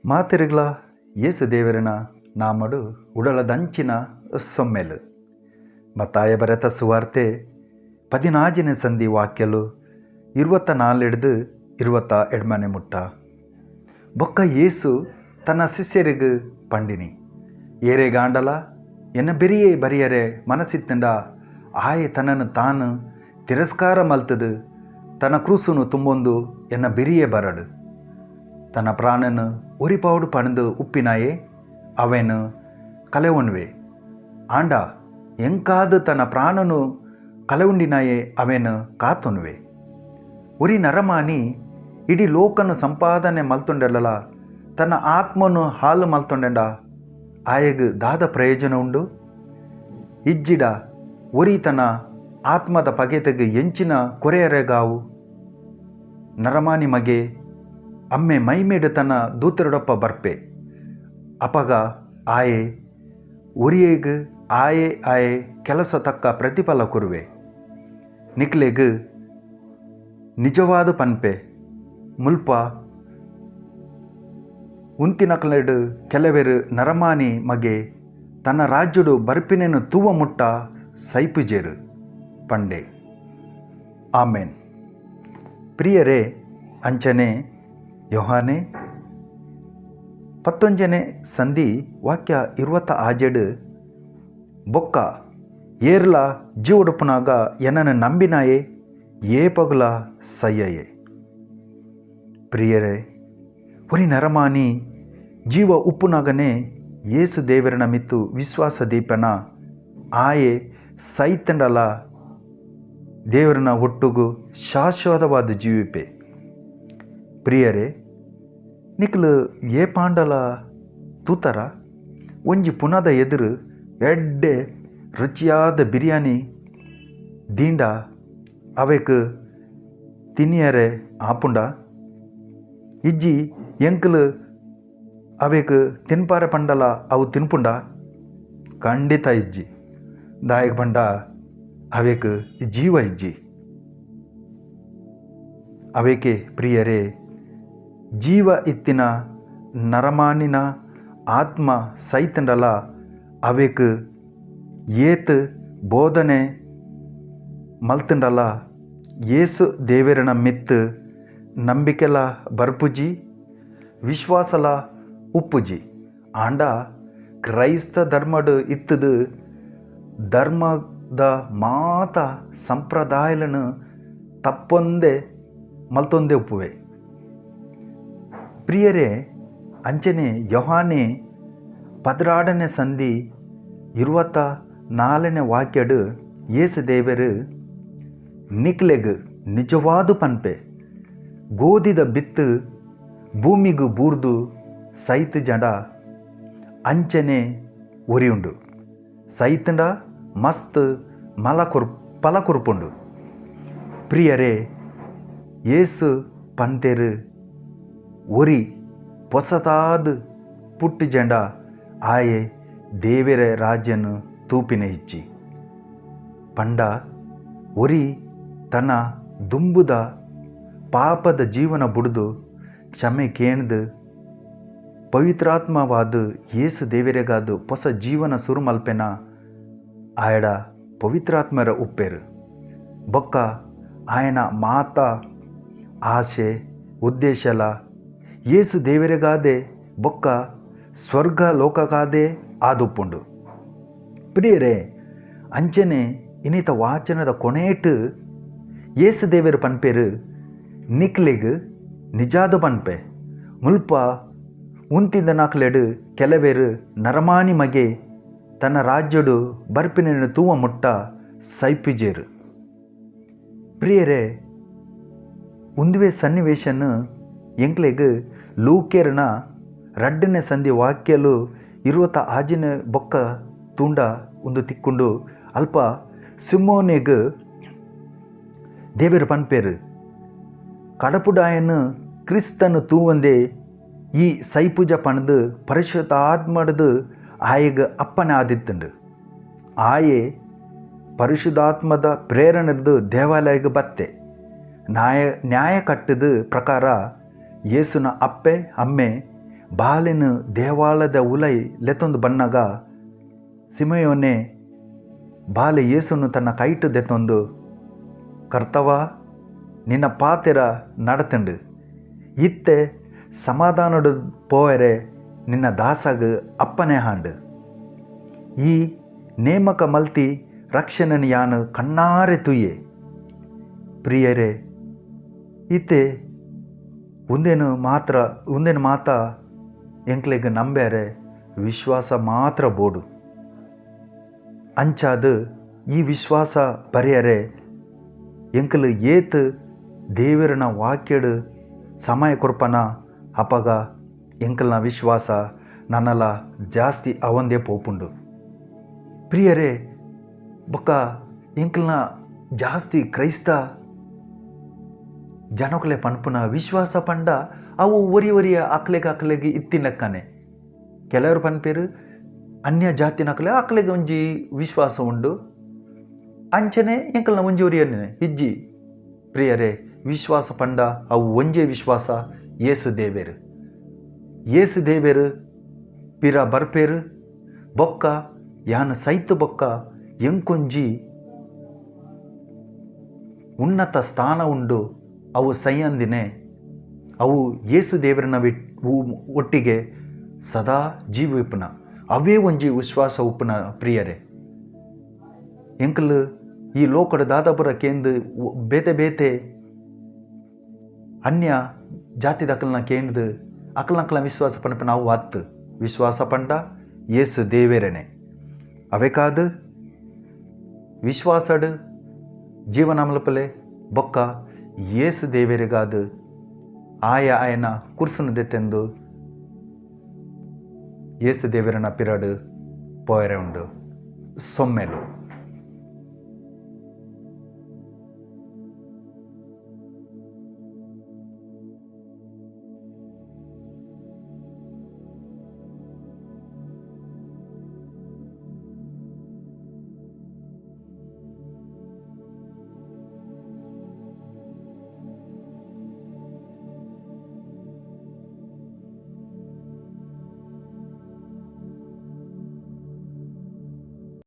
ಮಾತೆರೆಗ್ಲ ಯೇಸು ದೇವರನ ನಾಮಡು ಉಡಲದಂಚಿನ ಸೊಮ್ಮೆಲು. ಮತ್ತಾಯ ಬರೆತ ಸುವಾರ್ತೆ 14ನೇ ಸಂಧಿ ವಾಕ್ಯಲು 24 28 ಮುಟ್ಟ. ಬೊಕ್ಕ ಯೇಸು ತನ್ನ ಶಿಷ್ಯರಿಗೆ ಪಂಡಿನಿ, ಏರೆಗಾಂಡಲ ಎನ್ನ ಬೆರಿಯೇ ಬರಿಯರೆ ಮನಸ್ಸಿತ್ತಂಡ ಆಯೆ ತನ್ನನ್ನು ತಾನು ತಿರಸ್ಕಾರ ಮಲ್ತದು ತನ್ನ ಕ್ರೂಸುನು ತುಂಬೊಂದು ಎನ್ನ ಬೆರಿಯೇ ಬರಡು. ತನ್ನ ಪ್ರಾಣನು ಒರಿಪಾವುಡು ಪಣದು ಉಪ್ಪಿನಾಯೇ ಅವೇನು ಕಲೆವೊನ್ವೆ, ಆಂಡ ಎಂಕಾದ ತನ್ನ ಪ್ರಾಣನು ಕಲೆವುಂಡಿನಾಯೇ ಅವೇನು ಕಾತೊನ್ವೆ. ಒರಿ ನರಮಾನಿ ಇಡೀ ಲೋಕನು ಸಂಪಾದನೆ ಮಲ್ತೊಂಡೆಲ್ಲ ತನ್ನ ಆತ್ಮನು ಹಾಲು ಮಲ್ತೊಂಡೆಂಡ ಆಯಗ್ ದಾದ ಪ್ರಯೋಜನ ಉಂಡು? ಇಜ್ಜಿಡ ಒರಿ ತನ್ನ ಆತ್ಮದ ಪಗೆತೆಗ್ ಎಂಚಿನ ಕೊರೆಯರೆಗಾವು? ನರಮಾನಿ ಮಗೆ ಅಮ್ಮೆ ಮೈಮೇಡು ತನ್ನ ದೂತರೊಡಪ್ಪ ಬರ್ಪೆ, ಅಪಗ ಆಯೆ ಒರಿಯೇಗ್ ಆಯೆ ಆಯೆ ಕೆಲಸ ತಕ್ಕ ಪ್ರತಿಫಲ ಕೊರುವೆ. ನಿಕ್ಲೆಗ್ ನಿಜವಾದ ಪನ್ಪೆ, ಮುಲ್ಪ ಉಂತಿನಕ್ಲೆಡು ಕೆಲವೆರು ನರಮಾನಿ ಮಗೆ ತನ್ನ ರಾಜ್ಯಡು ಬರ್ಪಿನೆನು ತೂವ ಮುಟ್ಟ ಸೈಪುಜೇರು ಪಂಡೆ. ಆಮೇನ್. ಪ್ರಿಯರೇ, ಅಂಚನೆ ಯೋಹಾನೆ 19ನೇ ಸಂಧಿ ವಾಕ್ಯ 26 ಬೊಕ್ಕ ಏರ್ಲ ಜೀವಡುಪುನಾಗ ಎನ್ನನ್ನು ನಂಬಿನಾಯೇ ಏಪಗುಲ ಸಯ್ಯಯೇ. ಪ್ರಿಯರೇ, ಒರಿ ನರಮಾನಿ ಜೀವ ಉಪ್ಪುನಾಗನೇ ಯೇಸು ದೇವರನ ಮಿತ್ತು ವಿಶ್ವಾಸ ದೀಪನ ಆಯೆ ಸೈತಂಡಲ ದೇವರನ ಒಟ್ಟುಗು ಶಾಶ್ವತವಾದ ಜೀವಿಪೆ. ಪ್ರಿಯರೇ, ನಿಕ್ಲು ಏ ಪಾಂಡಲ ತೂತರ ಒಂಜಿ ಪುನದ ಎದುರು ಎಡ್ಡೆ ರುಚಿಯಾದ ಬಿರಿಯಾನಿ ದಿಂಡ ಅವೆಕ್ ತಿನಿಯರೆ ಆಪುಂಡ? ಇಜ್ಜಿ ಎಂಕ್ಲು ಅವೆಕ್ ತಿನ್ಪಾರೆ ಪಂಡಲ ಅವು ತಿನ್ಪುಂಡ? ಖಂಡಿತ ಇಜ್ಜಿ. ದಾಯಕ ಪಂಡ ಅವೆಕ್ ಜೀವ ಇಜ್ಜಿ. ಅವೇಕೆ ಪ್ರಿಯರೇ, ಜೀವ ಇತ್ತಿನ ನರಮಾನಿನ ಆತ್ಮ ಸೈತಂಡಲ ಅವೆಕ್ ಏತ್ ಬೋಧನೆ ಮಲ್ತಂಡಲ ಯೇಸು ದೇವರನ ಮಿತ್ತು ನಂಬಿಕೆಲ ಬರ್ಪುಜಿ, ವಿಶ್ವಾಸಲ ಉಪ್ಪುಜಿ. ಆಂಡ ಕ್ರೈಸ್ತ ಧರ್ಮಡು ಇತ್ತದು ಧರ್ಮದ ಮಾತ ಸಂಪ್ರದಾಯలను ತಪ್ಪೊಂದೇ ಮಲ್ತೊಂದೇ ಉಪ್ಪುವೆ. ಪ್ರಿಯರೇ, ಅಂಚನೆ ಯೋಹಾನೆ 16ನೇ ಸಂಧಿ 24ನೇ ವಾಕ್ಯಡು ಯೇಸು ದೇವರು ನಿಕ್ಲೆಗ್ ನಿಜವಾದ ಪನ್ಪೆ, ಗೋಧಿದ ಬಿತ್ತು ಭೂಮಿಗು ಬೂರ್ದು ಸೈತು ಜಡ ಅಂಚನೆ ಒರಿಯುಂಡು, ಸೈತಂಡ ಮಸ್ತ್ ಮಲ ಕೊರ್ ಫಲ ಕೊರ್ಪುಂಡು. ಪ್ರಿಯರೇ, ಯೇಸು ಪಂತೇರು ಒರಿ ಪೊಸತಾದ ಪುಟ್ಟು ಜಂಡ ಆಯೆ ದೇವರ ರಾಜ್ಯನು ತೂಪಿನ ಇಚ್ಚಿ. ಪಂಡ ಒರಿ ತನ್ನ ದುಂಬುದ ಪಾಪದ ಜೀವನ ಬುಡ್ದು ಕ್ಷಮೆ ಕೇಣ್ದು ಪವಿತ್ರಾತ್ಮವಾದ ಯೇಸು ದೇವರಿಗಾದ ಹೊಸ ಜೀವನ ಸುರು ಮಲ್ಪೆನ ಆಯಡ ಪವಿತ್ರಾತ್ಮರ ಉಪ್ಪೇರು. ಬೊಕ್ಕ ಆಯನ ಮಾತ ಆಸೆ ಉದ್ದೇಶಲ ಯೇಸು ದೇವರಿಗಾದೆ ಬೊಕ್ಕ ಸ್ವರ್ಗ ಲೋಕಗಾದೆ ಆದುಪ್ಪುಂಡು. ಪ್ರಿಯರೇ, ಅಂಚನೆ ಇನಿತ ವಾಚನದ ಕೊನೇಟು ಯೇಸು ದೇವರು ಪನ್ಪೇರು ನಿಕ್ಲೆಗ್ ನಿಜಾದ ಪನ್ಪೆ, ಮುಲ್ಪ ಉಂತಿದ ನಾಕ್ಲೆಡು ಕೆಲವೇರು ನರಮಾನಿ ಮಗೆ ತನ್ನ ರಾಜ್ಯಡು ಬರ್ಪಿನ ತೂವ ಮುಟ್ಟ ಸೈಪಿಜೇರು. ಪ್ರಿಯರೇ, ಉಂದುವೆ ಸನ್ನಿವೇಶನ ಎಂಕ್ಲೆಗ್ ಲೂಕೇರ್ನ 2ನೇ ಸಂಧಿ ವಾಕ್ಯಲು 26ನೇ ಬೊಕ್ಕ ತೂಂಡ ಒಂದು ತಿಕ್ಕೊಂಡು ಅಲ್ಪ ಸಿಮೋನಿಗ್ ದೇವರು ಪನ್ಪೇರು, ಕಡಪುಡಾಯನು ಕ್ರಿಸ್ತನು ತೂವಂದೆ ಈ ಸೈಪೂಜ ಪಣದು ಪರಿಶುದ್ಧಾತ್ಮಡದು ಆಯೆಗ್ ಅಪ್ಪನೆ ಆದಿತ್ತುಂಡು. ಆಯೆ ಪರಿಶುದ್ಧಾತ್ಮದ ಪ್ರೇರಣೆರ್ದು ದೇವಾಲಯಕ್ಕೆ ಬತ್ತೆ ನ್ಯಾಯ ಕಟ್ಟದ ಪ್ರಕಾರ ಯೇಸುನ ಅಪ್ಪೆ ಅಮ್ಮೆ ಬಾಲೆನ್ ದೇವಾಲಯದ ಉಲೈ ಲೆತ್ತೊಂದು ಬನ್ನಗ ಸಿಮೆಯೋನೆ ಬಾಲೆ ಯೇಸುನು ತನ್ನ ಕೈಟ್ ದೆತ್ತೊಂದು, ಕರ್ತವ ನಿನ್ನ ಪಾತೆರ ನಡತುಂಡು, ಇತ್ತೆ ಸಮಾಧಾನಡು ಪೋಯರೆ ನಿನ್ನ ದಾಸಗ್ ಅಪ್ಪನೆ ಹಾಂಡು, ಈ ನೇಮಕ ಮಲ್ತಿ ರಕ್ಷಣೆನ್ ಯಾನು ಕಣ್ಣಾರೆ ತುಯ್ಯೆ. ಪ್ರಿಯರೇ, ಇತ್ತೆ ಉಂದೇನು ಮಾತ್ರ ಉಂದೇನು ಮಾತ ಎಂಕ್ಲೆಗ್ ನಂಬೇರೆ ವಿಶ್ವಾಸ ಮಾತ್ರ ಬೋಡು. ಅಂಚಾದ ಈ ವಿಶ್ವಾಸ ಬರೆಯರೆ ಎಂಕಲು ಏತ್ ದೇವರನ ವಾಕ್ಯಡು ಸಮಯ ಕೊರ್ಪನ ಅಪಗ ಎಂಕಲ್ನ ವಿಶ್ವಾಸ ನನ್ನಲ ಜಾಸ್ತಿ ಅವಂದೇ ಪೋಪುಂಡು. ಪ್ರಿಯರೇ, ಬೊಕ್ಕ ಎಂಕಲ್ನ ಜಾಸ್ತಿ ಕ್ರೈಸ್ತ ಜನಕುಲೆ ಪನ್ಪುನ ವಿಶ್ವಾಸ ಪಂಡ ಅವು ಒರಿ ಒರಿಯ ಅಕ್ಲೆಗ್ ಅಕ್ಲೆಗ್ ಇತ್ತಿನಕ್ಕನೆ. ಕೆಲವರು ಪನ್ಪೇರು ಅನ್ಯ ಜಾತಿನಕ್ಲೆ ಅಕ್ಲೆಗ್ ಒಂಜಿ ವಿಶ್ವಾಸ ಉಂಡು, ಅಂಚನೆ ಎಂಕಲ್ನ ಒಂಜಿ ಒರಿಯನೆ ಇಜ್ಜಿ. ಪ್ರಿಯರೇ, ವಿಶ್ವಾಸ ಪಂಡ ಅವು ಒಂಜೇ ವಿಶ್ವಾಸ, ಯೇಸು ದೇವೇರು. ಯೇಸು ದೇವೇರು ಪಿರ ಬರ್ಪೇರು ಬೊಕ್ಕ ಯಾನ್ ಸೈತು ಬೊಕ್ಕ ಎಂಕೊಂಜಿ ಉನ್ನತ ಸ್ಥಾನ ಉಂಡು, ಅವು ಸೈಯಂದಿನೇ ಅವು ಯೇಸು ದೇವರನ ಒಟ್ಟಿಗೆ ಸದಾ ಜೀವಿಪುನ ಅವೇ ಒಂಜಿ ವಿಶ್ವಾಸ ಉಪ್ಪುನ. ಪ್ರಿಯರೇ, ಎಂಕಲ್ ಈ ಲೋಕದ ದಾದಾಪುರ ಕೇಂದು ಬೇತೆ ಬೇತೆ ಅನ್ಯ ಜಾತಿದಕಲ್ನ ಕೇಂದು ಅಕಲ್ನಕಲ್ನ ವಿಶ್ವಾಸ ಪಂಡ ನಾವು ಅತ್ತು ವಿಶ್ವಾಸ ಪಂಡ ಯೇಸು ದೇವೇರನೆ. ಅವೆಕಾದು ವಿಶ್ವಾಸಡು ಜೀವನ ಮಲ್ಪಲೆ ಬೊಕ್ಕ ಯೇಸು ದೇವರಿಗಾದು ಆಯ ಆಯನ ಕುರ್ಸುನು ದೆತ್ತೆಂದು ಯೇಸು ದೇವರನ ಪಿರಡು ಪೋಯರೆ ಉಂಡು. ಸೊಮ್ಮೆಲು.